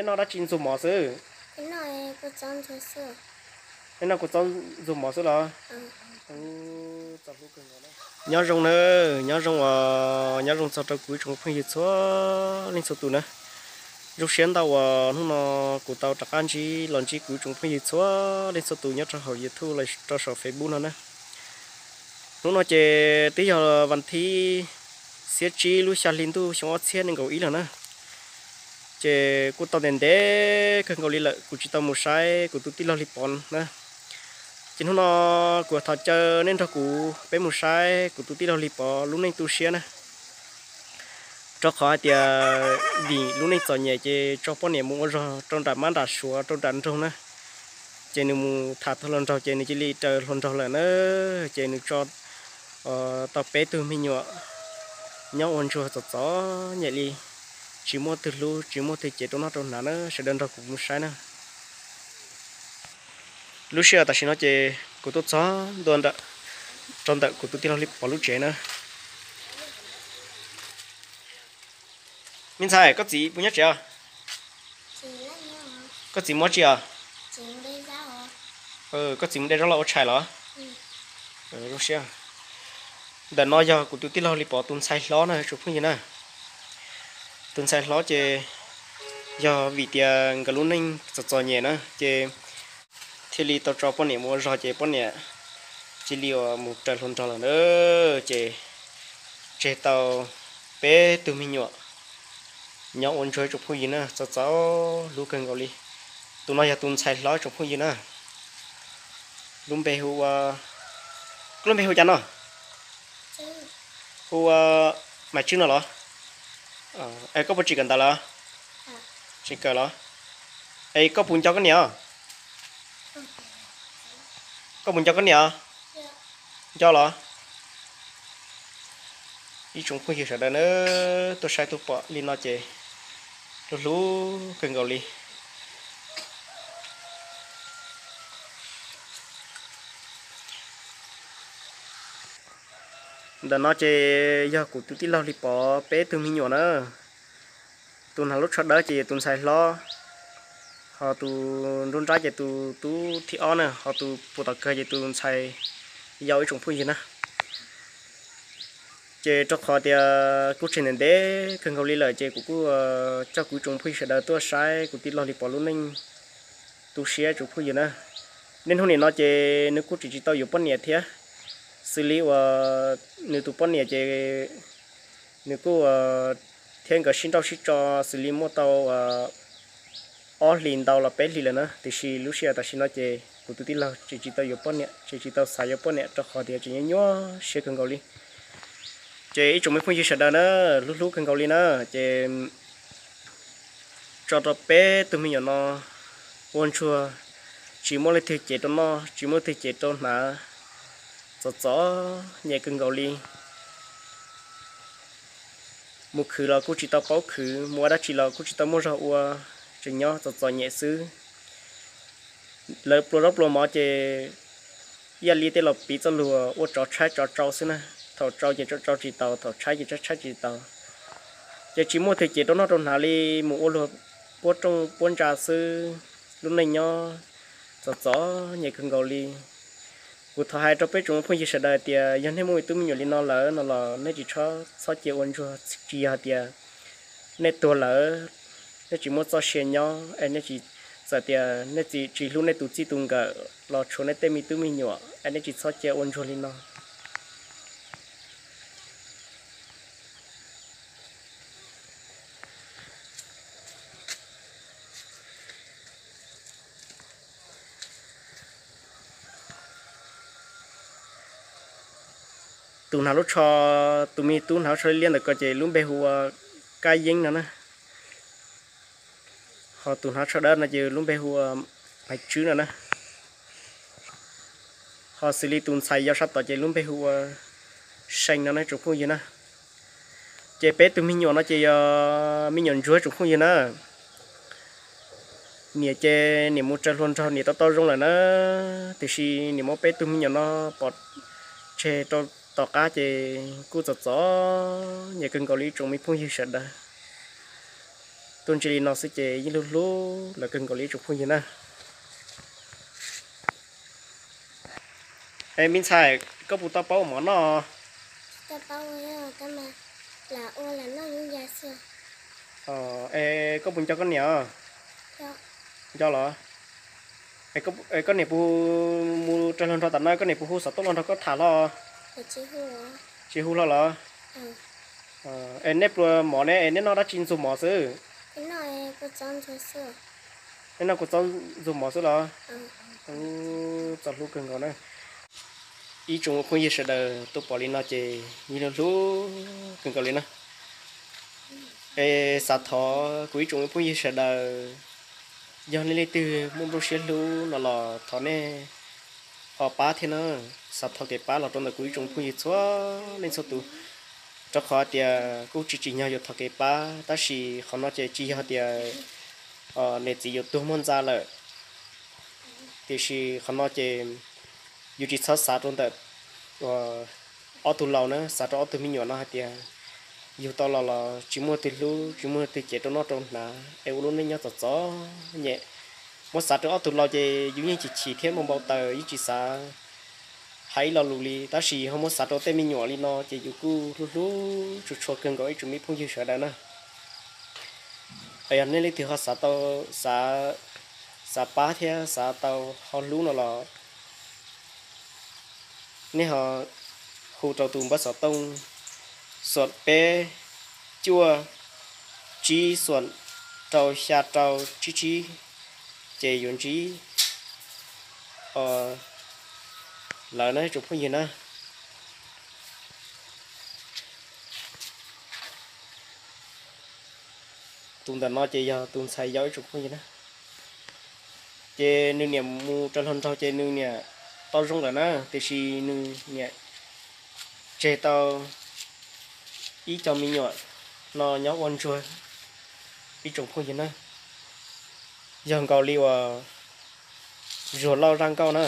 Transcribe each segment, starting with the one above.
Noj dab tsi, ntxuag mov xwb? Neb noj kua txob ntxuag mov xwb los? Nyob zoo na, nyob zoo os, nyob zoo txog rau kuv ib tsoom phooj ywg txhua leej txhua tus na. Zoo siab ntau uas hnub no kuv tau rov qab ntsib los ntsib kuv ib tsoom phooj ywg txhua leej txhua tus nyob rau hauv YouTube los rau saum Facebook no na. Hnub no ces twb yog vas thib xiab tsib lub xya hli ntuj xyoo ob txhiab nees nkaum ib lawm na. Ces kuj tau ntev ntev kawg nkaus li lawm kuv tsis tau mus saib kuv tus tij laug Lis Pov na. Ces hnub no kuv thov caw nej nrog kuv peb mus saib kuv tus tij laug Lis Pov lub neej tu siab na. Rau qhov hais tias vim lub neej txom nyem ces tso poj niam mus ua zog rau nram mab nram suav rau nram nroog na. Ces nws mus tham tau hluas nraug ces nws cia li raws hluas nraug lawm na. Ces nws tso tau peb tug me nyuam nyob ua ntsuag txom txom nyem li, tsis muaj twg hlub tsis muaj twg cem rau noj rau hnav na, sawv daws nrog kuv mus saib na. Lub sij hawm tam sim no ces kuv tuaj txog ntua ntawm, rau ntawm kuv tus tij laug Lis Pov lub tsev na. Me ntxhais, koj txiv puas nyob tsev os? Koj txiv mus dab tsi os? Koj txiv mus de zaub los ua tshais los? Zoo siab. Ntawm no yog kuv tus tij laug Lis Pov tus ntxhais hlob na tsoom phooj ywg na. Tus ntxhais hlob ces yog vim tias nkawd lub neej txom txom nyem na ces thiaj li tau tso poj niam mus ua zog ces poj niam cia li mus raws hluas nraug lawm na. Ces tseg tau peb tug me nyuam nyob ua ntsuag tsoom phooj ywg na, txom txom hlub kawg nkaus li. Tus no yog tus ntxhais hlob tsoom phooj ywg na. Lub npe hu ua, koj lub npe hu cas no? Hu ua Maiv Tswb no los? Es koj puas tsim kawm ntawv lawm? Tsis kawm los? Es koj puas nco koj niam os? Koj puas nco koj niam os? Nco los? Ib tsoom phooj ywg sawv daws na, tuaj saib tuaj pom li no ces hlub hlub kawg nkaus li. Ntawm no ces yog kuv tus tij laug Lis Pov peb tug me nyuam na. Tus hnav lub tsho dawb ces yog tus ntxhais hlob, ho tus nruab nrab ces tus tub thib ob na, ho tus puag tom kawg ces tus ntxhais yau ib tsoom phooj ywg na. Ces rau qhov tias kuj tseg ntev ntev kawg nkaus li lawm ces kuv kuj coj kuv ib tsoom phooj ywg sawv daws tuaj saib kuv tij laug Lis Pov lub neej tu siab tsoom phooj ywg na. Niaj hnub nim no ces nws kuj tseem tsis tau yuav poj niam thiab. Xws li uas nws tus poj niam ces nws kuj thiab nkawd sib nrauj sib tso xws li muaj tau ob hlis ntau los peb hlis lawm na, tiam sis lub sij hawm tam sim no ces kuv tus tij laug tseem tsis tau yuav poj niam, tseem tsis tau xav yuav poj niam rau qhov tias tseem nyuaj nyuaj siab kawg nkaus li. Ces ib tsoom me phooj ywg sawv daws na, hlub hlub kawg nkaus li na, ces tso rau peb tug me nyuam no ua ntsuag, tsis muaj leej twg cev rau noj, tsis muaj leej twg cev rau hnav, txom txom nyem kawg nkaus li. Mus khwv los kuj tsis tau paub khwv, mus ua dab tsi los kuj tsis tau muaj zog ua, tseem nyob txom txom nyem xwb. Lawv pluas zaub pluas mov ces ib yam li tej laus piv txoj lus ua tsov tshaib tsov tsau xwb na. Thaum tsau ces tsau tsis taus, thaum tshaib ces tshaib tsis taus. Ces tsis muaj twg cev rau noj rau hnav li, mus ua luag puab rooj puab ntsa xwb, lub neej nyob txom txom nyem kawg nkaus li. Kuv thov hais rau peb tsoom phooj ywg sawv daws tias yog nej muaj me tub me nyuam li no lawm no los nej tsis txhob, txhob cia ua ntsuag, tsis yog hais tias nej tuag lawm, nej tsis muaj txoj sia nyob es nej tsis, txawm tias nej tsis hlub nej tus txij tus nkawm los tshuav nej tej me tub me nyuam es nej tsis txhob cia ua ntsuag li no. Tus hnav lub tsho, tus me tub hnav lub tsho liab liab ntawm ko ces lub npe hu ua Kab Yeeb no na. Ho tus hnav tsho dawb no ces lub npe hu ua Maiv Tswb no na. Ho xws li tus ntxhais yau sab tod ces lub npe hu ua See no na tsoom phooj ywg na. Ces peb tug me nyuam no ces yog me nyuam ntsuag tsoom phooj ywg na. Niam ces niam mus raws hluas nraug niam tau tau zoo lawm na, tiam sis niam muab peb tug me nyuam no pov tseg rau tom qab ces kuj txom txom nyem kawg nkaus li tsoom me phooj ywg sawv daws. Tuaj ntsia li no xwb ces yeej hlub hlub lawv kawg nkaus li ib tsoom phooj ywg na. Es me ntxhais, koj puas tau paub ua mov noj? Es koj puas nco koj niam? Nco los? Es koj niam puas mus raws hluas nraug tam no, koj niam puas hu xov tooj los nrog koj tham hlo? Tsis hu hlo los? Es nej pluas mov ne, es nej noj dab tsi ntxuag mov xwb? Nej noj kua txob ntxuag mov xwb los? Txaus hlub kawg nkaus na. Ib tsoom phooj ywg sawv daws tuaj pom li no ces yeej hlub hlub kawg nkaus li na. Es xav thov kuv ib tsoom phooj ywg sawv daws, yog nej leej twg muaj nplooj siab hlub no los thov nej ho pab thiab na. Xav thov kev pab los rau ntawm kuv ib tsoom phooj ywg txhua leej txhua tus, rau qhov tias kuj tsis tsim nyog yuav thov kev pab, tab sis qhov no ces tsis yog tias niam txiv yuav tuag muaj ntxa lawm, tiam sis qhov no ces yus tsis txhob xav rau ntawm ob tug laus na, xav rau ob tug me nyuam no hais tias yug tau los los tsis muaj twg hlub, tsis muaj twg cev rau noj rau hnav es ua lub neej nyob txom txom nyem. Muab xav rau ob tug laus ces yus yeej chim chim thiab npau npau taws, yeej tsis xav hais ib lo lus li, tab sis ho muab xav rau tej me nyuam li no ces yus kuj hlub hlub tshua tshua kawg nkaus ib tsoom me phooj ywg sawv daws na. Yog nej leej twg ho xav tau, xav, xav pab thiab xav tau ho hlub no los nej ho hu rau tus npawb xov tooj xoom peb cuaj tsib xoom rau xya rau tsib tsib, ces yuav ntsib lawv na ib tsoom phooj ywg na. Tus ntawm no ces yog tus ntxhais yau ib tsoom phooj ywg na. Ces nws niam mus raws hluas nraug ces nws niam tau zoo lawm na, tiam sis nws niam tseg tau ib co me nyuam no nyob ua ntsuag ib tsoom phooj ywg na. Yog nkaus li uas zuag lauj zaj nkauj na.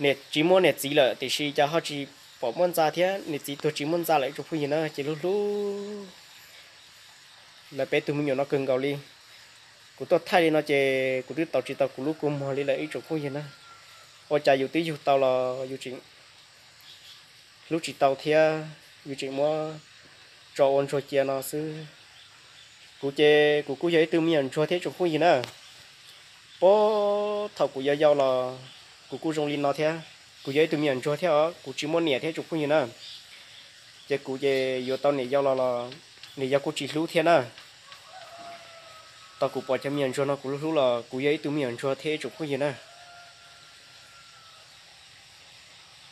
Niam tsis muaj niam txiv lawm tiam sis cas ho tsis pom muaj ntxa thiab, niam txiv tuag tsis muaj ntxa lawm ib tsoom phooj ywg na, ces hlub hlub lawv peb tug me nyuam no kawg nkaus li. Kuv tuaj thaij li no ces kuv twb tau tsis tau kuv lub kua muag li lawm ib tsoom phooj ywg na. Ua cas yus twb yug tau los yus tseem hlub tsis tau thiab, yus tseem muab tso ua ntsuag cia no xwb. Kuv ces kuv kuj yog ib tug me nyuam ntsuag thiab ib tsoom phooj ywg na. Puag thaum kuv yau yau los kuv kuj zoo li no thiab, kuv yog ib tug me nyuam ntsuag thiab os, kuv tsis muaj niam thiab ib tsoom phooj ywg na. Ces kuv ces yuav tau niam yau los los niam yau kuj tsis hlub thiab na. Tau kuv pom cov me nyuam ntsuag no kuv hlub hlub los kuv yog ib tug me nyuam ntsuag thiab ib tsoom phooj ywg na.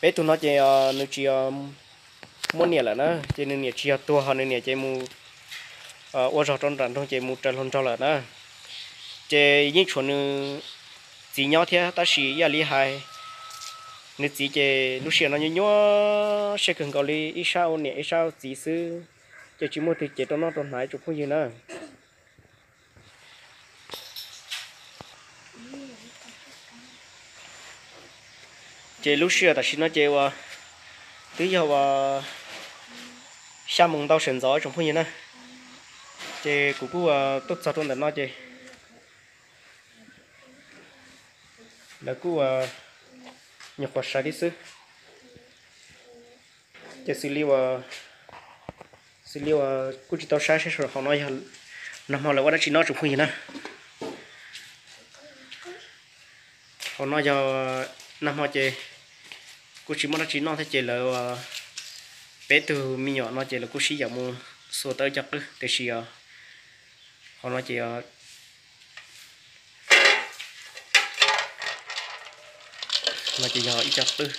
Peb tug no ces nws tsis muaj niam lawm na, ces nws niam tsis yog tuag ho nws niam ces mus ua zog rau nram nroog ces mus raws hluas nraug lawm na. Ces yeej tshuav nws txiv nyob thiab, tab sis ib yam li hais, nws txiv ces lub sij hawm no nyuaj nyuaj siab kawg nkaus li, ib sab ua niam ib sab ua txiv xwb, ces tsis muaj twg cev rau noj rau hnav ib tsoom phooj ywg na. Ces lub sij hawm tam sim no ces uas twb yog uas xya moos ntau sawv ntxov tsoom phooj ywg na, ces kuv kuj tuaj txog rau ntawm no ces lawv kuj nyuam qhuav sawv li xwb. Ces xws li uas, xws li uas kuj tsis tau saib saib hauv no yog, nag hmo lawv ua dab tsi noj tsoom phooj ywg na. Hauv no yog nag hmo ces kuj tsis muaj dab tsi noj thiab ces lawv, peb tug me nyuam no ces lawv kuj sib yaum mus xuas tau ib co qwj, tiam sis hauv no ces no ces yog ib co qwj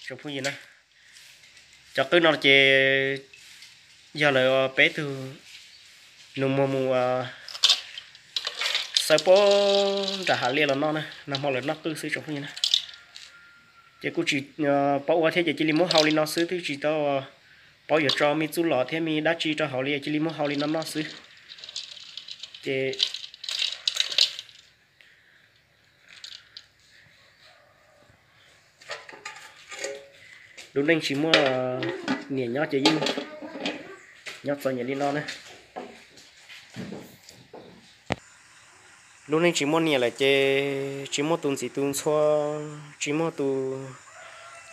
tsoom phooj ywg na. Cov qwj no ces yog lawv peb tug nus muag mus xawb puag nram hav liaj los noj na, nag hmo lawv noj qwj xwb tsoom phooj ywg na. Ces kuj tsis paub ua thiab ces cia li muab hau li no xwb, twb tsis tau paub yuav tso me txuj lom thiab me dab tsi rau hauv li, cia li muab hau li no noj xwb. Ces lub neej tsis muaj niam nyob ces yeej nyob txom nyem li no na. Lub neej tsis muaj niam lawm ces tsis muaj tus ntxim tus ntxhua, tsis muaj tus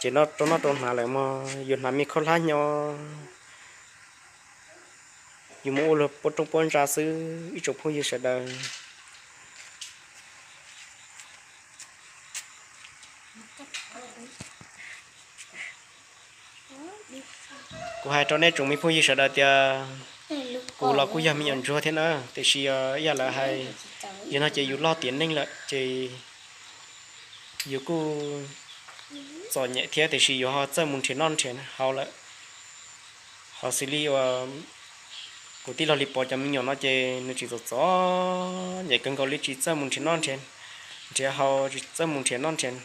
ces noj rau noj rau hnav lawm mog, yuav hnav me khaub hlab nyo, yus mus ua luag puab rooj puab ntsa xwb ib tsoom phooj ywg sawv daws. Kuv hais rau nej tsoom me phooj ywg sawv daws tias kuv los kuj yog me nyuam ntsuag thiab na, tiam sis ib yam lawv hais, yog no ces yus loj tiav neej lawm ces yus kuj txom nyem thiab, tiam sis yus ho txawj mus nrhiav noj nrhiav haus lawm. Ho xws li uas kuv tij laug Lis Pov cov me nyuam no ces nws tseem txom txom nyem kawg nkaus li, tsis txawj mus nrhiav noj nrhiav, nrhiav haus, tsis txawj mus nrhiav noj nrhiav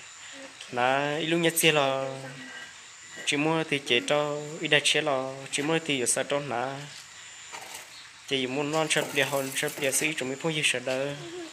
hnav ib lub nyiaj txiag los tsis muaj leej twg cev rau, ib daig tshiab los tsis muaj leej twg yuav xaws rau hnav, ces yus mus noj ntshaw plias haus ntshaw plias xwb ib tsoom me phooj ywg sawv daws.